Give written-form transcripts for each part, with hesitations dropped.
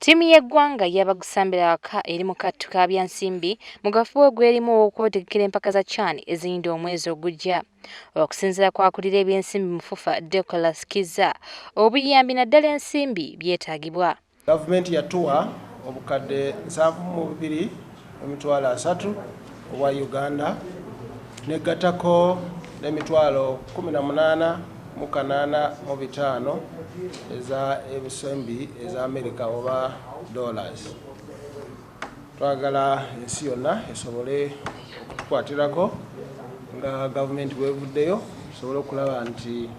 Ttiimu y'eggwanga y'abagusambira awaka eri mu kattu ka byansimbi mu kafubo gw'erimu ow'okwetegekera empaka za CHAN eziyinda omwezi ogujja. Okusinziira ku akulira ebyensimbi mu FUFA Decolas Kizza, obuyambi naddala ensimbi byetaagibwa. Gavumenti yatuwa obukadde 72,300 obwa Uganda negattako n'emitwalo 18,805 eza ebisembi eza America oba dollars. Twagala ensi yonna esobole okutukwatirako nga gavumenti bwevuddeyo tusobole okulaba nti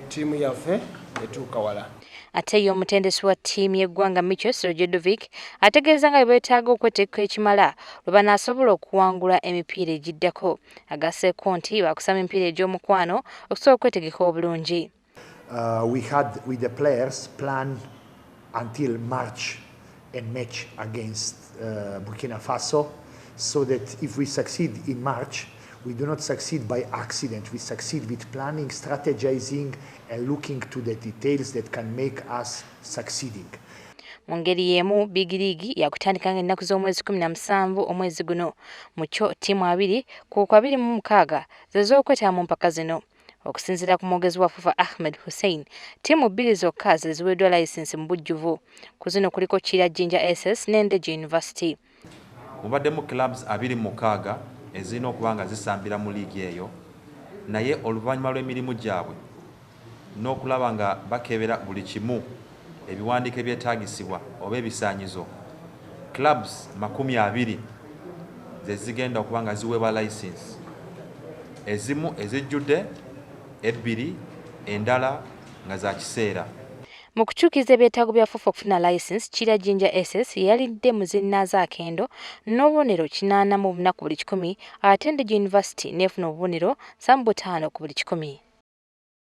ttiimu yaffe etuuka wala. Ate ye omutendesi wa ttiimu y'eggwanga Micho Sredojevic ategeeza nga bwe beetaaga okwetegeka ekimala lwe banaasobola okuwangula emipiira egiddako. Agasseeko nti baakusamba emipiira egy'omukwano okusobola okwetegeka obulungi. We had with the players plan until March and match against Burkina Faso, so that if we succeed in March, we do not succeed by accident. We succeed with planning, strategizing, and looking to the details that can make us succeeding. Mu ngeri y'emu, Big League yakutandika ng'ennaku z'omwezi 17 omwezi guno. Mu kyo ttiimu 2 ku 26 ze z'okwetaba mu mpaka zino. Okusinziira ku mwogezi wa FUFA Ahmed Hussein, ttiimu bbiri zokka ze ziweeddwa layisinsi mu bujjuvu. Ku zino kuliko Kira Jinja SS n'Endeje University. Mubaddemu clubs 26 ezirina okuba nga zisambira mu liigi eyo, naye oluvannyuma lw'emirimu gyabwe n'okulaba nga bakebera buli kimu, ebiwandiiko ebyetaagisibwa oba ebisaanyizo, clubs 20 ze zigenda okuba nga ziweebwa license, ezimu ezijjudde ebbiri, endala nga za kiseera. Mu kukyukiza ebyetaago bya FUFA okufuna layisinsi, Kira Jinja SS yalidde mu zinnaazo akendo n'obubonero 84 ku buli 100, ate Ndejje University n'efuna obubonero 75 ku buli 100.